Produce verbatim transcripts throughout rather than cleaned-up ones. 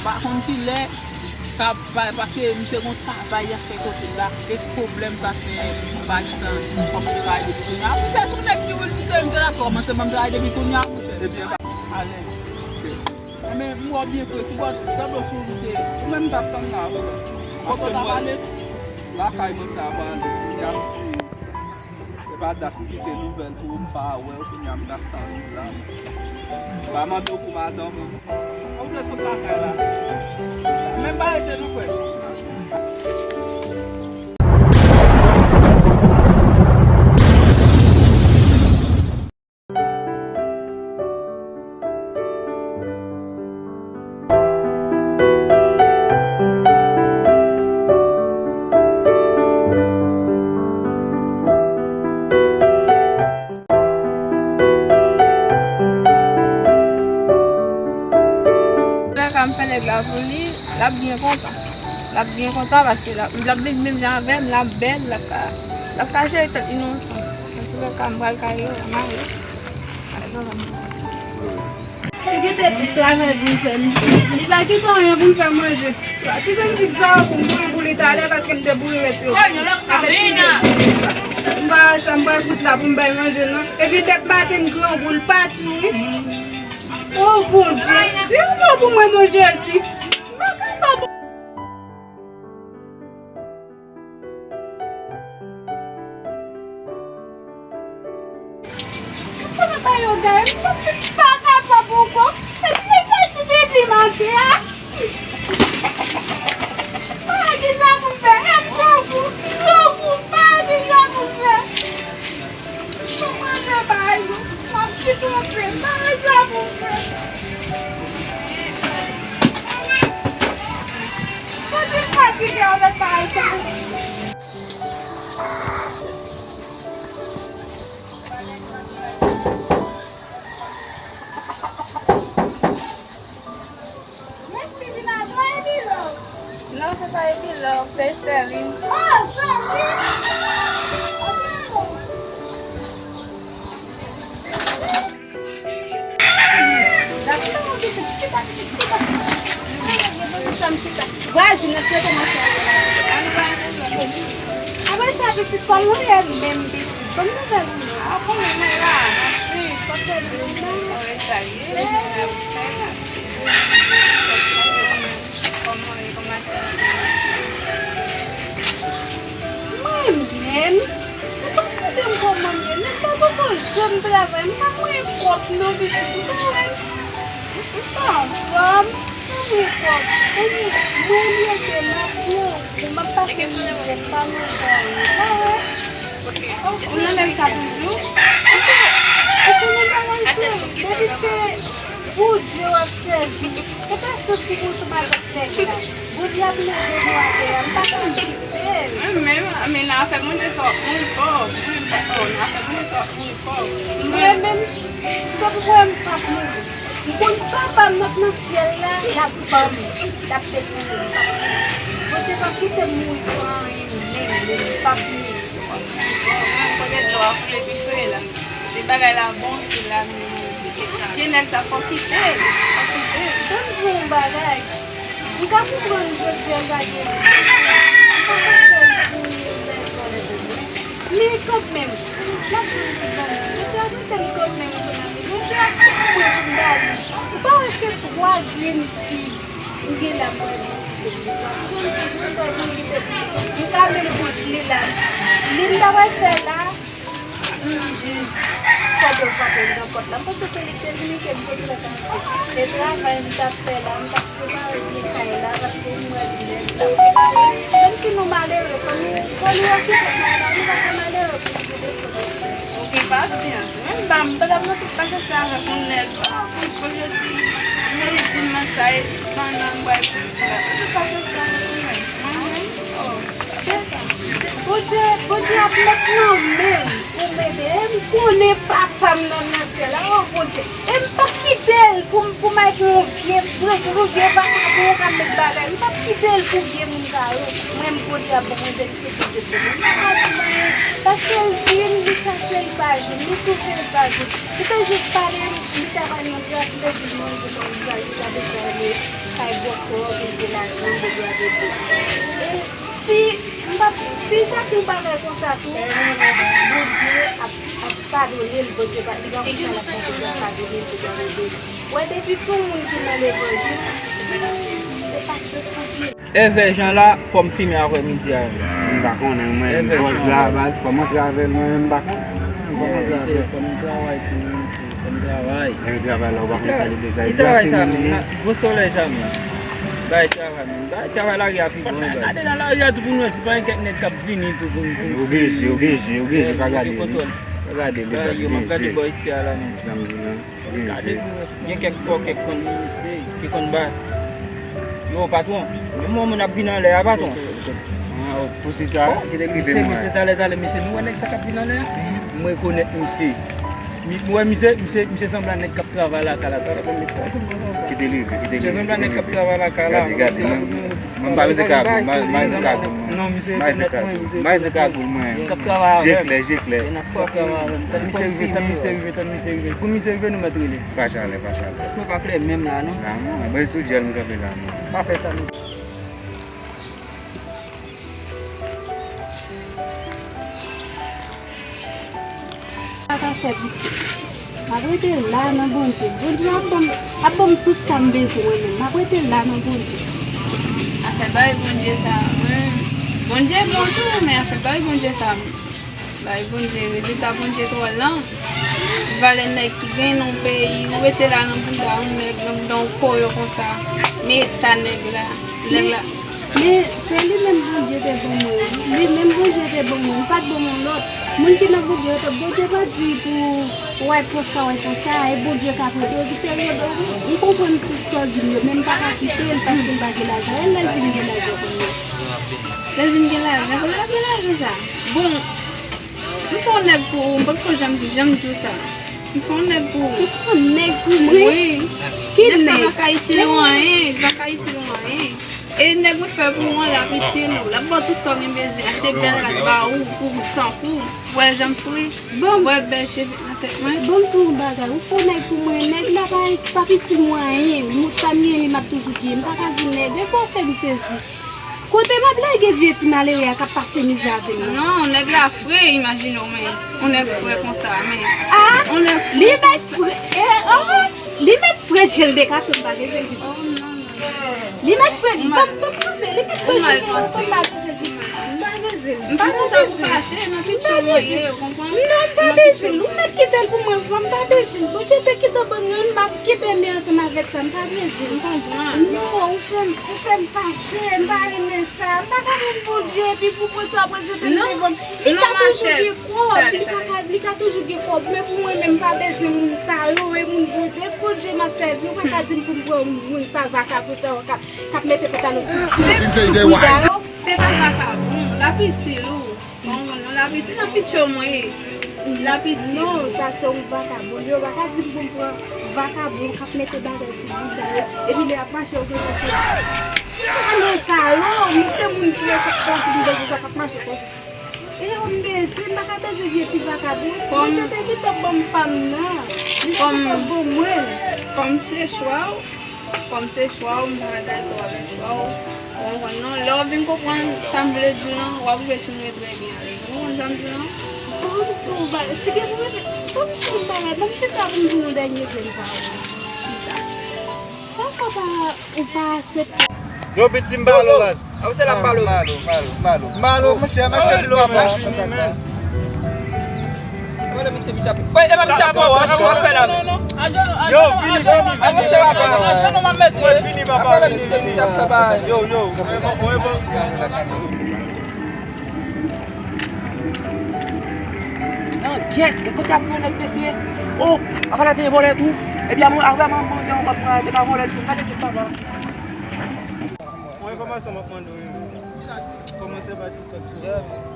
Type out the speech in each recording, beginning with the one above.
Pa konn kilè, ka, pa, paske misye gon travay y ap fè kote l la, e pwoblèm sa fè m pa gentan kòmanse travay depi kounye a. Misye se yon nèg ki wi, misye, misye t ap kòmanse ban m travay depi kounye a, monchè. Ebyen, alèz. Enben, m wè w byen fre, ki bò, sa dlo sou ou te. Ou menm m t ap tann la, frè. Paske mwen, lakay mwen m t ap ale, kounye a m di, se pa dat m kite nouvèl pou ou, m pa wè w, kounye a m t ap tann ou la. M pa mande w pou madanm ou. Ou te sot lakay la. Men m pa rete non, frè. Lè ka m fè nèg la pou li, l ap byen kontan. L ap byen kontan paske l ap, l ap viv menm jan avè m, l ap bèl, l ap ka, l ap ka jere tèt inosans. Antoulèka, m pral kay yo, mare. Li gen tèt travay pou l fè, li pa gen anyen pou l fè manje. Ti jan m di sa pou m pran pou li talè paske m te boure rès yo. Avèk ti jan m pa wè sa, m pral kout la pou m bay manje non. Epi dèk maten m gran pou l pati wi. O Bondye, di yon mo pou mwen non Jezi. M pa kapab. Konnen pa yo gaye, m santi m pa kapab ankò. Epi li fè ti pipi manke a. Mwen kisa pou m fè? E m gran pou, gran pou, pa kisa pou m fè? Fò mwen fè bagay yo. M ap ki twonpe, m pa wè sa pou m fè. Santi m fatige avèk bagay sa yo. Mèsi, vin avè w, Ebilove. Non, se pa Ebilove, se Esterline. Oh, Esterline! Vwazin nan te kòmanse. Apre sa, pitit pa mwen, menm pitit. Bon nouvèl pou mwen. Apre mwen la, anpil, pa fè mwen mal. Kòman ye, kòman aktivite? Mwen menm, ou pa mande m kòman m ye, men m pa poko janm travay, m pa mwen pwòp non pitit, m pa wè, m pa anfòm, m pa mwen pwòp, mwen, mwen leve maten, m ap pase mizè, m pa manje anyen, m pa wè. Ou nan lèl sa toujou? Ou konnen, ou konnen bagay sa, depi se Bondye w ap sèvi. Se pa sans pou w ansanm avèk nèg la. Bondye ap leve nou atè a, m pa ka kite l. Mwen menm, men nan afè Bondye sa w ap mouri fò. Mwen menm, si se pou mwen, m p ap mouri. M konn Papa m nan, nan syèl la, l ap ban m, l ap defann m. Bondye p ap kite m mouri san anyen, menm, menm, m p ap mouri. Kote dlo a koule pi fre la. Depi bagay la bon, se la menm. Vye nèg sa, fò kite l, fò kite l. Ban m di w yon bagay. M ka konprann jodi a l pa gen. M pa ka fè l pou lèzòm. Men kanmenm, m ap di w yon ti bagay. Jodi a, mete m kanmenm ansanm avè l. Jodi a, mwen pou m ba li. Ou pa wè se twa grenn fig m gen la, mwen, mwen kite m. Twa grenn fig mwen, mwen kite m. M ka menm kont li la. Li m ta pral fè la, m jis fè dlo frape nan pòt la. M panse se li k te vini ke m te dwe tann. E travay m t ap fè la, m t ap prepare vye kay la, paske m wè li lè m t ap prepare. Menm si nou malere, fò nou, fò nou okipe kay la, nou pa ka malere pou nou vide sou nou. Ou gen pasyans. Menm pa m, m pa t ap nan tout pasyans sa avèk yon nèg. Ah, pou, pou jodi, mwen li di m sa, e tout bannan m bay pou li la. Tout pasyans sa avèk yon nèg. Mwen menm, oh, se sa. Bondye, Bondye ap met nan men l pou m ede. E m konnen Papa m nan, nan syèl la, oh Bondye. E m p ap kite l pou m, pou m al gen yon vye prèch, yon vye vakabon k ap met bagay. M p ap kite l pou vye moun sa yo. Mwen, m, Bondye ap ban mwen bèl. Se Bondye te ban m. M pa ka di l anyen, paske l di m, li chache, li pa jwenn, li toufe, li pa jwenn. Li te jis pale m, li ta ba m yon gras, li te di m, manje, manje, li ta bezwen ale. Bòkò, bèl de lajan, bèl de lajan. E si m pa, si Jacqueline pa fè konsa tou, Bondye ap, ap padone l, Bondye pa, li pa konn sa l ap fè, Bondye ap padone l, Bondye ap ede l. Wè, depi se yon moun ki nan levanjil, se pasyans pou li. Evè jan la, fò m fimen aprè midi a menm. M pa konnen, mwen, bòz la, baz, kòman travay mwen menm, m pa konnen. Kòman travay? Kòman travay tou, mesye? Kòman travay? Travay la, ou pa konn sa li bezwen. Ki travay sa menm? Gwo solèy sa menm. Bay travay menm. Bay travay lari a pi bon, baz. Gade nan lari a tou pou nou wè si pa gen kèk nèg k ap vini tou pou nou. Oblije, oblije, oblije, pa gade li. Pa gade li, baz, oblije. Yo, m ap gade bò isi a la menm. Zanmi lan. Gade pou wè si gen kèk fò, kèk konn misye, ki konn bay. Yo, patwon, menm yon moun ap vin anlè a, patwon. Ah, pou se sa, ki te rive mwen. Misye, talè, talè, misye, nou wè nèg sa k ap vin anlè a? M rekonèt misye. M wè misye, misye, misye sanble a nèg k ap travay lakay la, talè, bon, misye. Ki te rive, ki te rive. Misye sanble a nèg k ap travay lakay la. Gade, gade, mwen, mwen pa bezwen kagoul, mwen pa bezwen kagoul, mwen. Non, misye rekonèt mwen, misye rekonèt mwen. Misye ap travay avè m. Je klè, je klè. Misye rive, tann misye rive, tann misye rive. Kou misye rive, nou mèt rele. Pa chale, pa chale. Mwen pa klè menm la, non. La, mwen, mwen sou djèl, m kanpe la, mwen. Pa fè sa, non. Sa ka fè pitit. M ap rete la nan Bondye. Bondye ap ban m, ap ban m tout sa m bezwen mwen menm. M ap rete la nan Bondye. Afè bay Bondye sa, mwen, Bondye bon tou, men afè bay Bondye sa, bay Bondye, rezilta Bondye twò lan. Valè nèg ki gen nan yon peyi, ou rete la nan bouda yon nèg, nan bouda yon koyo konsa. Men eta nèg la, nèg la. Men, se li menm Bondye te ban mwen, wi. Li menm Bondye te ban mwen, li pa t ban mwen lòt. Moun ki nan Bondye yo, Bondye pa di pou w al pran sa, w al pran sa, e Bondye k ap ede w, ki te ede w. M konprann tout sa w di m yo, men m pa ka kite l paske m pa gen lajan. E lè l vin gen lajan kounye a? Lè l vin gen lajan, kote l ap gen lajan sa? Bon, m se yon nèg pou ou, m potko janm, janm di w sa. M se yon nèg pou ou. Ou se yon nèg pou mwen? Wi. Ki nèg? Nèg sa pa ka itil ou anyen, li pa ka itil ou anyen. E nèg ou fè pou ou an, l ap itil ou. L ap ba w tout sa w gen bezwen, achte bèl rad ba ou, pou ou tankou. Wè jan m fre. Bon. Wè bèl cheve nan tèt mwen. Bon, m di w yon bagay. Ou fè yon nèg pou mwen, nèg la pa, pa itil mwen anyen. Mwen sa m gen, li m ap toujou di. M pa ka di nèg, e pou w fè m sezi. Kote m ap lage vye ti malere a k ap pase mizè avè m nan? Non, nèg la fre, imajine w, men yon nèg fre konsa, men. Ah, yon nèg fre. Li mèt fre, eh, oh, li mèt fre je l de kafe, m pa bezwen l piti. Li mèt fre, ban m, ban m kanpe, li mèt fre je l de kafe, m pa bezwen l piti. M pa bezwen l. M pa di sa pou fache, nan pitye w mwen ye, ou konprann? Non, m pa bezwen l. Ou mèt kite l pou mwen, m pa bezwen l. Bondye te kite w ban m youn, m ap kenbe men ansanm avèk sa, m pa bezwen l. M konprann. Non, ou fè m, ou fè m fache, m pa renmen sa. M pa ka konn Bondye, epi pou mwen sa prezante m devan m. Li ka toujou gen kòb, li ka, li ka toujou gen kòb, men pou mwen menm, m pa bezwen moun sa yo, e moun Bondye, Bondye m ap sèvi, ou pa ka di m pou m pran moun sa, vakabon sa yo k ap, k ap mete pantalon sou, sou, sou bouda yo. Se pa vakabon, l ap itil ou. Bon, non, l ap itil, l ap itil mwen. L ap itil. Non, sa se yon vakabon. Yo pa ka di m pou m pran vakabon k ap mete bagay sou bouda yo. Epi lè y ap mache, yo gen yon... Yo pa nan salon, m se moun ki yo sa k ap mache konsa. E yo m bezwen, m pa ka bezwen vye ti vakabon. Mwen te te kite ban m pa m nan. Li te kite ban mwen. Kòm se chwa w, Kòm se chwa w, m pa ka dakò avèk chwa w. Ou konprann non? Lè w vin konprann sa m vle di w lan, w ap wè si m ret trè byen avèk ou. Ou konprann sa m di w lan? Ban m tou, ba, si gen pou mwen, ban m chita pou m di w yon dènye fen sa. Chita. Sa fè w pa, ou pa aksepte? Yo, piti m pale w, baz. Ap se la pale w. Malo, malo, malo. Malo, monchè, monchè, papa, papa. Pale misye, misye ap. Fè, e pa misye ap wè, ap wè fè la non. Yo, vini, vini, vini. Ap misye ap wè. Vini, papa, vini, vini. Yo, yo. Nan gyèt, e kote ap fè nèg mesye? Oh, apa la te vòlè tou? Epi ap, ap, ap, ap, ap, ap, te ka vòlè tou. Gade tout papa. Yon enfòmasyon m ap mande w, wi. Kòmanse bay tout sa ki...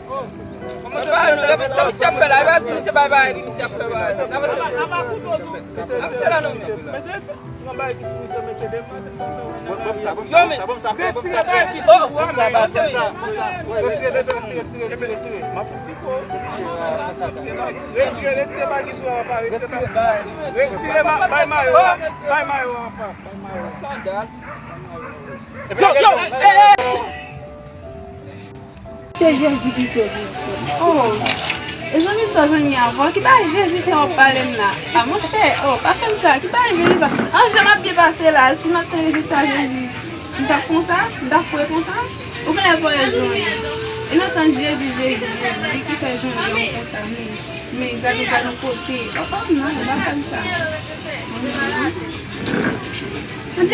Kòmanse bay tout sa misye ap fè la, e pa di misye bay bagay, misye ap fè bagay. Avanse la non, mesye. Mesye, ti pran bagay ki sou misye, mesye, demen. Ban m sa, ban m sa, ban m sa, ban m sa, frè, ban m sa, frè. Ban m sa, baz, ban m sa, ban m sa. Retire, retire, retire, retire, retire. M ap fout piko. Retire, retire bagay ki sou a, papa, retire bagay. Retire, bay mayo a, bay mayo a, papa. Sandal. Yo, yo, eh, eh. Se Jezi ki sove m. Oh. E zanmi m, zanmi avè w, ki bay Jezi sa w ap pale m la? A monchè, oh, pa fè m sa, ki bay Jezi sa? An, jan m ap byen pase la, si m ap tande jis sa Jezi, m t ap konsa, m t ap fre konsa. Ou konnen pa yon jan. E nan tan Jezi, Jezi, Jezi, li ki fè jan yon konsa, men, men gade sa nan kote. Papa m nan, m pa fè m sa. Nan,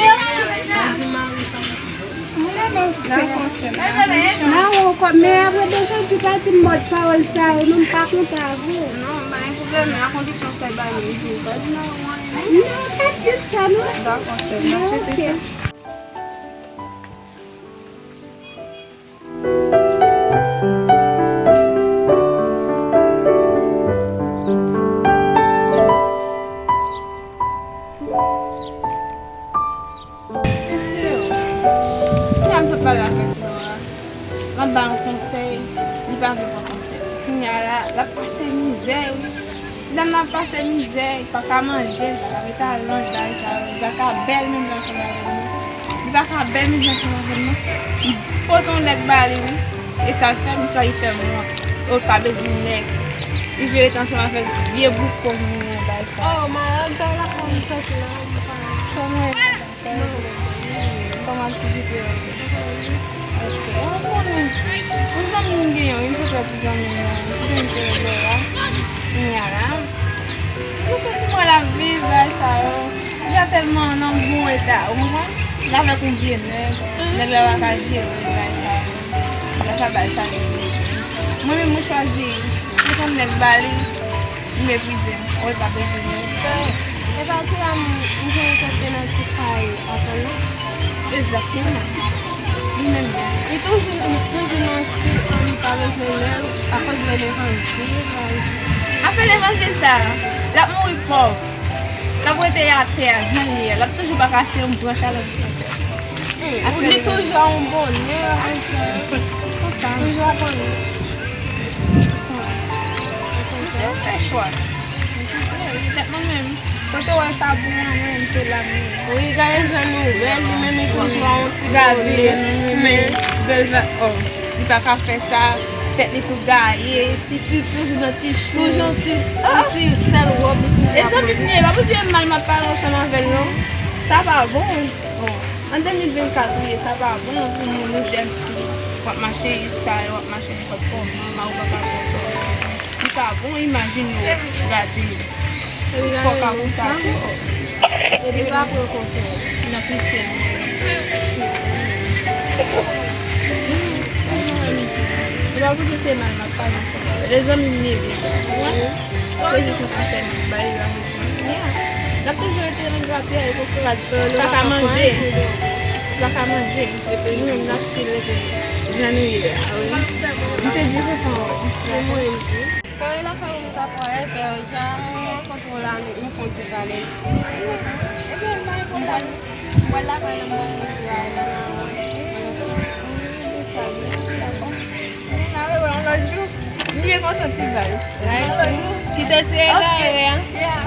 men apre de jodi, pa di m mòd pawòl sa yo, non, m pa kontan avè w. Non, pa gen pwoblèm, men a kondisyon sèl bagay, li di, pa di nan ou anyen, non. Non, pa di sa, non. Dakò, sè, m ap swete sa. Mesye yo, kounya m sot pale avèk Laura. M ap ba yon konsèy, li pa vle pran konsèy. Kounya la, l ap pase mizè, wi. Ti dam nan ap pase mizè, li pa ka manje, li pa ka mete alonj, bagay sa yo, li pa ka bèl menm jan ansanm avè m. Li pa ka bèl menm jan ansanm avè m, non. M pote yon nèg ba li, wi. E sa l fè, misye a li fè m wont. Oh, l pa bezwen nèg. Li vle rete ansanm avèk vye bouko moun nan, bagay sa. Oh, malad, bèl la, kòman m santi la, m pa. Kòman e madanm? Kòman aktivite yo ye? Ok. Ou konnen, yon zanmi m genyen, wi, m sot wè ti zanmi m nan, ti zanmi m te rele a. Kounya la, m santi mwen l ap viv, bagay sa yo. Li pa tèlman nan bon eta, ou konprann? L avèk yon vye nèg, nèg la pa ka jere bagay sa yo. Bagay sa, bagay sa li bezwen. Mwen menm, mwen chwazi, mwen pran nèg ba li. Li meprize m. Ou wè l pa bezwen m. E pati la, m, m jwenn tèt li nan ti kay atann nan. Egzakteman. Li menm menm. Li toujou, li toujou nan stil li pa bezwen nèg akoz de levanjil. Afè levanjil sa, l ap mouri pòv. L ap rete atè a, jan l ye a. L ap toujou pa ka achte yon branch a lòt branch. Hmm, li toujou a yon bonè, konsa. Konsa. Toujou a bonè. Ou fè chwa. Petèt mwen menm. Kote w wè sa bon an, mwen menm se la m ye. Wi, gade jan nou wè l, li menm li toujou a yon ti bonè. Gade, men, bèl va, oh, li pa ka fè sa, tèt li tou gaye, ti, ti, toujou nan ti chou. Toujou ti, ti sèl wòb, li toujou ap manje. E zanmi m ye, pa pou di m mal m ap pale ansanm avè l, non. Sa pa bon. Bon, an de mil vennkat ou ye, sa pa bon pou moun, ou jèn fi, w ap mache sa, w ap mache nenpòt kòman, mari w pa ka pran swen w. Li pa bon, imajine w gade fòk a konsa tou. Li pa pran konsèy. Nan pitye nou. Li pa pou di se mal m ap pale ansanm avè l. E zanmi m li ye deja. Ou konprann? Se jis yon konsèy m ap ba li la. Yeah. L ap toujou rete nan grapyay, kokorat, pa ka manje. Pa ka manje. Nou menm n ap still rete jan nou ye a, wi. M te byen kontan wè w. Kore lakay ou m t ap wè, pè Jan, mwen rankontre w la, nou, nou fè yon ti pale. Ebyen, m pa gen pwoblèm. M pral lakay la, m pral fè yon ti rale nan. Wi, wi, sa, wi, dakò. Men n a rewè yon lòt jou. M byen kontan ti vals. Kite ti egare a. Yeah.